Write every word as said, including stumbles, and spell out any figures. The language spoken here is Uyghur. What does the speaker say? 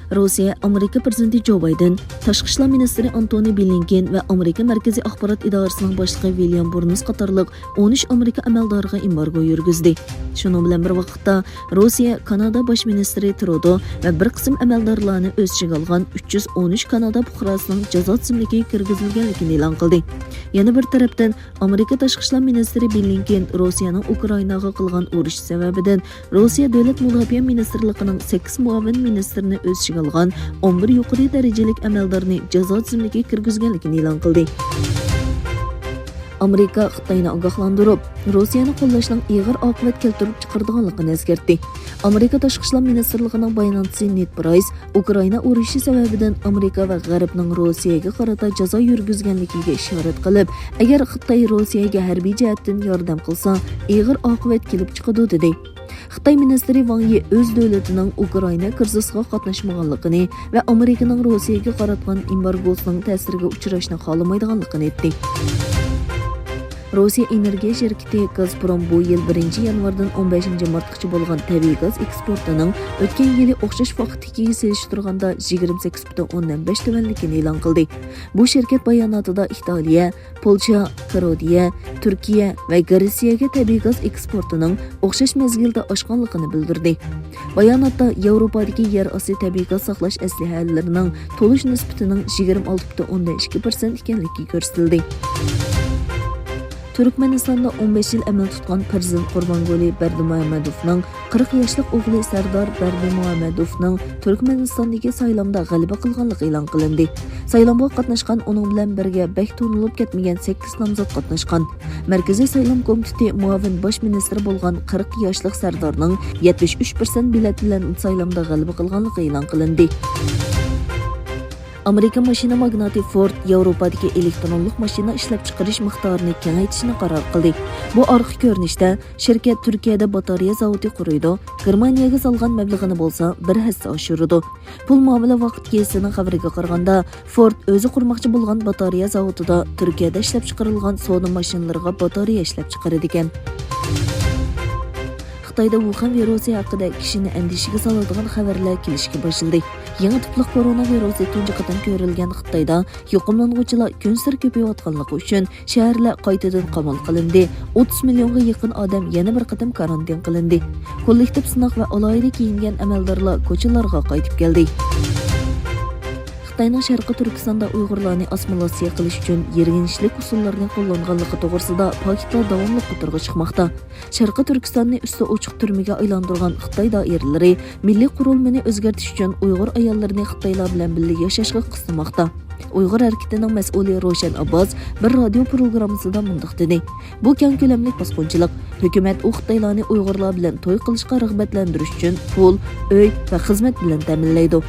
روسىيە ئامېرىكا پىرېزىدېنتى جو بايدېن، تاشقى ئىشلار مىنىستىرى ئانتونى بلىنكېن ۋە ئامېرىكا مەركىزىي ئاخبارات ئىدارىسىنىڭ باشلىقى ۋىليام بۇرنس قاتارلىق ئون ئۈچ ئامېرىكا ئەمەلدارىغا ئېمبارگو يۈرگۈزدى. شۇنىڭ بىلەن بىر ۋاقىتتا، روسىيە كانادا باش مىنىستىرى ترودو ۋە بىر قىسىم ئەمەلدارلارنى ئۆز ئىچىگە ئالغان ئۈچ يۈز ئون ئۈچ كانادا پۇقراسىنىڭ جازا تىزىملىكىگە كىرگۈزۈلگەنلىكىنى ئېلان قىلدى. يەنە بىر تەرەپتىن، ئامېرىكا تاشقى ئىشلار مىنىستىرى بلىنكېن روسىيەنىڭ ئۇكرائىناغا قىلغان ئۇرۇشى سەۋەبىدىن روسىيە دۆلەت مۇداپىئە مىنىستىرلىقىنىڭ سەككىز مۇئاۋىن مىنىستىرىنى ئۆز ئىچىگە ئالغان ئون بىر يۇقىرى دەرىجىلىك ئەمەلدارنى جازا تىزىملىكىگە كىرگۈزگەنلىكىنى ئېلان قىلدى. ئامېرىكا خىتاينى ئاگاھلاندۇرۇپ، روسىيەنى قوللاشنىڭ ئېغىر ئاقىۋەت كەلتۈرۈپ چىقىرىدىغانلىقىنى ئەسكەرتتى. ئامېرىكا تاشقى ئىشلار مىنىستىرلىقىنىڭ باياناتچىسى نېد پرايس ئۇكرائىنا ئۇرۇشى سەۋەبىدىن ئامېرىكا ۋە غەربنىڭ روسىيەگە قارىتا جازا يۈرگۈزگەنلىكىگە ئىشارەت قىلىپ، ئەگەر خىتاي روسىيەگە ھەربىي جەھەتتىن ياردەم قىلسا، ئېغىر ئاقىۋەت كېلىپ چىقىدۇ، دېدى. خىتاي مىنىستىرى ۋاڭ يى ئۆز دۆلىتىنىڭ ئۇكرائىنا كىرىزىسىغا قاتناشمىغانلىقىنى ۋە ئامېرىكىنىڭ روسىيەگە قاراتقان ئېمبارگوسىنىڭ تەسىرىگە ئۇچراشنى خالىمايدىغانلىقىنى ئېيتتى. روسىيە ئېنېرگىيە شىركىتى گازپروم بۇ يىل بىرىنچى يانۋاردىن ئون بەشىنچى مارتقىچە بولغان تەبىئىي گاز ئېكسپورتىنىڭ ئۆتكەن يىلى ئوخشاش ۋاقىتتىكىگە سېلىشتۇرغاندا يىگىرمە سەككىز پۈتۈن ئوندىن بەش تۆۋەنلىكىنى ئېلان قىلدى. بۇ شىركەت باياناتىدا ئىتالىيە، پولشا، كروئاتىيە، تۈركىيە ۋە گرېتسىيەگە تەبىئىي گاز ئېكسپورتىنىڭ ئوخشاش مەزگىلدە ئاشقانلىقىنى بىلدۈردى. باياناتتا ياۋروپادىكى يەر ئاستى تەبىئىي گاز ساقلاش ئەسلىھەلىرىنىڭ تولۇش نىسبىتىنىڭ يىگىرمە ئالتە پۈتۈن ئوندىن ئىككى پىرسەنت ئىكەنلىكى كۆرسىتىلدى. تۈركمەنىستاندا ئون بەش يىل ئەمەل تۇتقان پىرېزىدېنت قۇربانگۈلى بەردىمۇھەممەدوۋنىڭ قىرىق ياشلىق ئوغلى سەردار بەردىمۇھەممەدوۋنىڭ تۈركمەنىستاندىكى سايلامدا غەلىبە قىلغانلىقى ئېلان قىلىندى. سايلامغا قاتناشقان، ئۇنىڭ بىلەن بىرگە بەك تونۇلۇپ كەتمىگەن سەككىز نامزات قاتناشقان. مەركىزىي سايلام كومىتېتى مۇئاۋىن باش مىنىستىرى بولغان قىرىق ياشلىق سەردارنىڭ يەتمىش ئۈچ پىرسەنت بېلەت بىلەن سايلامدا غەلىبە قىلغانلىقى ئېلان قىلىندى. ئامېرىكا ماشىنا ماگناتى فورد ياۋروپادىكى ئېلېكترونلۇق ماشىنا ئىشلەپچىقىرىش مىقدارىنى كېڭەيتىشنى قارار قىلدى. بۇ ئارقا كۆرۈنۈشتە شىركەت تۈركىيەدە باتارېيە زاۋۇتى قۇرۇيدۇ، گېرمانىيەگە سالغان مەبلىغىنى بولسا بىر ھەسسە ئاشۇرىدۇ. پۇل مۇئامىلە ۋاقىت گېزىتىنىڭ خەۋىرىگە قارىغاندا، فورد ئۆزى قۇرماقچى بولغان باتارېيە زاۋۇتىدا تۈركىيەدە ئىشلەپچىقىرىلغان سودا ماشىنىلىرىغا باتارېيە ئىشلەپچىقىرىدىكەن. خىتايدا ۋۇخەن ۋىرۇسى ھەققىدە كىشىنى ئەندىشىگە سالىدىغان خەۋەرلەر كېلىشكە باشلىدى. يېڭى تىپلىق كورونا ۋىرۇسى تۇنجى قېتىم كۆرۈلگەن خىتايدا يۇقۇملانغۇچىلار كۈنسېرى كۆپىيىۋاتقانلىقى ئۈچۈن شەھەرلەر قايتىدىن قامال قىلىندى. ئوتتۇز مىليونغا يېقىن ئادەم يەنە بىر قېتىم كارانتىن قىلىندى. كوللېكتىپ سىناق ۋە ئالاھىدە كىيىنگەن ئەمەلدارلار كوچىلارغا قايتىپ كەلدى. خىتاينىڭ شەرقىي تۈركىستاندا ئۇيغۇرلارنى ئاسسىمىلياتسىيە قىلىش ئۈچۈن يىرگىنچلىك ئۇسۇللىرىنى قوللانغانلىقى توغرىسىدا پاكىتلار داۋاملىق ئوتتۇرىغا چىقماقتا. شەرقىي تۈركىستاننى ئۈستى ئوچۇق تۈرمىگە ئايلاندۇرغان خىتاي دائىرىلىرى مىللىي قۇرۇلمىنى ئۆزگەرتىش ئۈچۈن ئۇيغۇر ئاياللىرىنى خىتايلار بىلەن بىللە ياشاشقا قىستىماقتا. ئۇيغۇر ھەرىكىتىنىڭ مەسئۇلى روشەن ئابباس بىر رادىيو پروگراممىسىدا مۇنداق دېدى: «بۇ كەڭ كۆلەملىك باسقۇنچىلىق. ھۆكۈمەت ئۇ خىتايلارنى ئۇيغۇرلار بىلەن توي قىلىشقا رىغبەتلەندۈرۈش ئۈچۈن پۇل، ئۆي ۋە خىزمەت بىلەن تەمىنلەيدۇ.»